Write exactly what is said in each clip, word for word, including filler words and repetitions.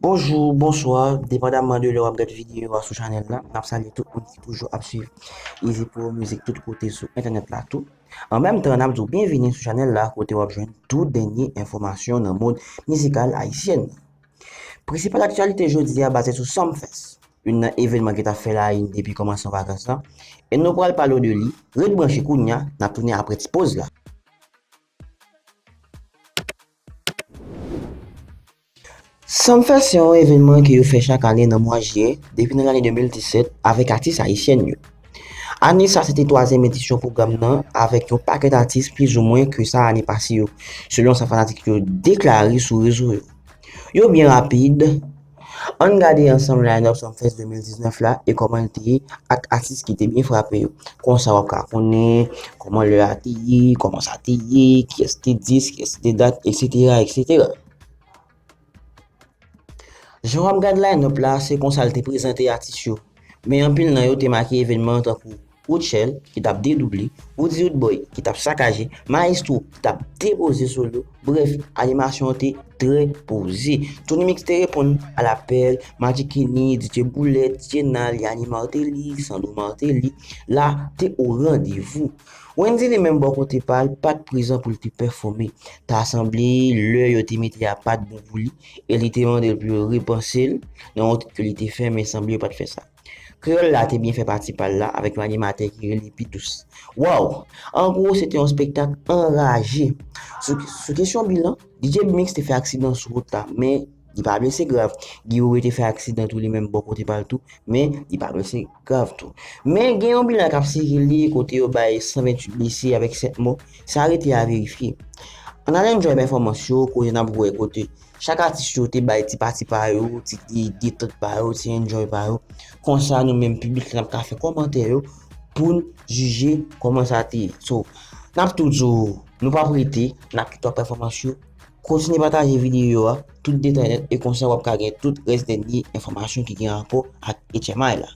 Bonjou, bonswa, depandamman de lè w ap gad videyo a sou chanèl la, n ap salye tout moun ki toujou ap swiv Easy Pro Music tout kote sou entènèt la tou. An menm tan, n ap di w byenvini sou chanèl la kote w ap jwenn tout dènye enfòmasyon nan mond mizikal ayisyèn nan. Prensipal aktyalite jodi a baze sou Sumfest, youn nan evènman ki t ap fè layin depi kòmansman vakans lan, e nou pral pale w de li. Ret branche kounye a, n ap tounen apre ti poz la. Sumfest se yon evènman ke yo fè chak ane nan mwa jiyè, depi nan lane de mil disèt, avèk atis ayisyèn yo. Ane sa, se te twazyèm edisyon pwogram nan, avèk yon pakèt atis plizoumwen ke sa ane pase yo, selon sa fanatik yo deklare sou rezo yo. Yo byen rapid. Ann gade ansanm line-up Sumfest de mil diznèf la e kòman l te ye ak atis ki te byen frape yo. Konsa w ap ka konnen kòman lè a te ye, kòman sa te ye, kiyès te dis, kiyès te dat, etsetera, etsetera. Jan w ap gad line-up la, se konsa l te prezante atis yo. Men anpil nan yo te make evènman an tankou Rutshelle, ki t ap dedouble, Roody Roodboy, ki t ap sakaje, Maestro, ki t ap depoze solo. Brèf, animasyon an te trè poze. Tony Mix te reponn alapèl, Magic Kenny, D J Boulèt, Jenal, Yanni Martelly, Sandro Martelly, la te o randevou. Wendy li menm bò kote pa l, pa t prezan pou l te pèfòme. Ta sanble lè yo te mete a pa t bon pou li, e li te mande l pou yo repanse l nan yon tit ke li te fè, men sanble yo pa t fè sa. Kreyòl la te byen fè pati pa l la avèk yon animatè ki rele Pidous. Waw! An gwo, se te yon espektak anraje. Sou, sou kesyon bilan, D J Mix te fè aksidan sou wout la, men li pa blese grav. Guy Wewe te fè aksidan tou li menm bò kote pa l tou, men li pa blese grav tou. Men gen yon bilan k ap sikile kote yo bay san venntuit blese avèk sèt mò. Sa rete a verifye. Ann al enjoy pèfòmans yo, kote n ap wè kote chak atis yo te bay ti pati pa yo, ti, ti detant pa yo, ti enjoy pa yo. Konsa, nou menm piblik la, n ap ka fè kòmantè yo pou n jije kòman sa te ye. So, n ap tou di w, nou p ap rete, n ap kite w ak pèfòmans yo. Kontinye pataje videyo a, tout detay nèt, e konsa w ap ka gen tout rès dènye enfòmasyon ki gen rapò ak H M I la.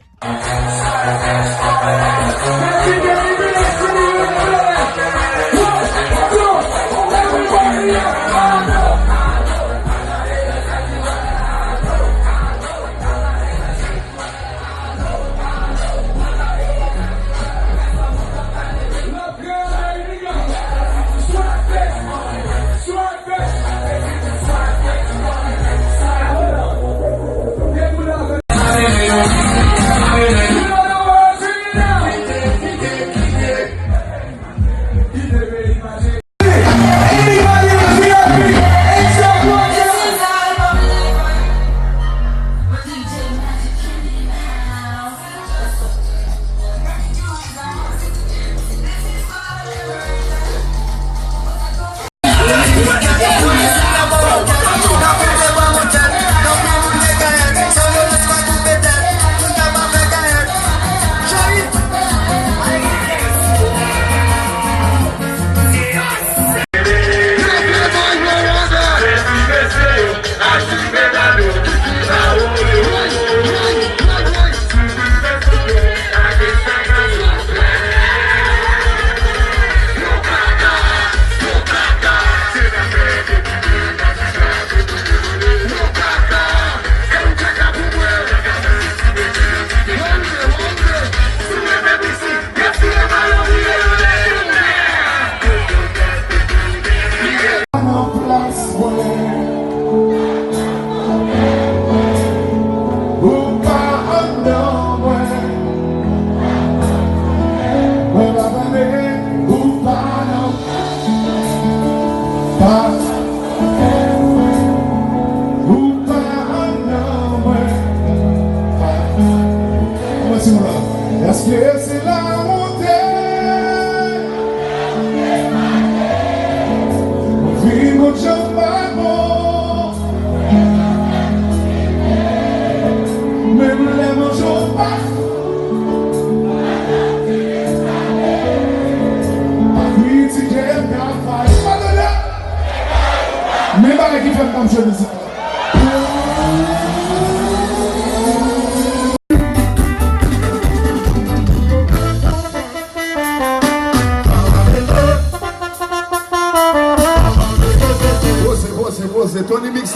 Ou pa anndan mwen. Kòman si nou la? Èske se lamonte? Mwen vin konn jan m pa bon. Menm lè manje w pa. Pa kritike m ka fay. Pa tande. Men bagay ki fè m p ap jwe mizik la. Poze, poze, poze. Tony Mix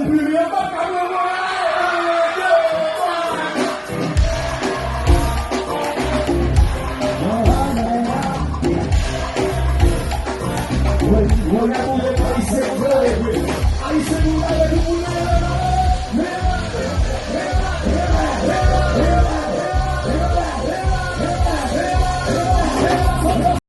Premye pa ka mwen, mwen. Yon, de, twa.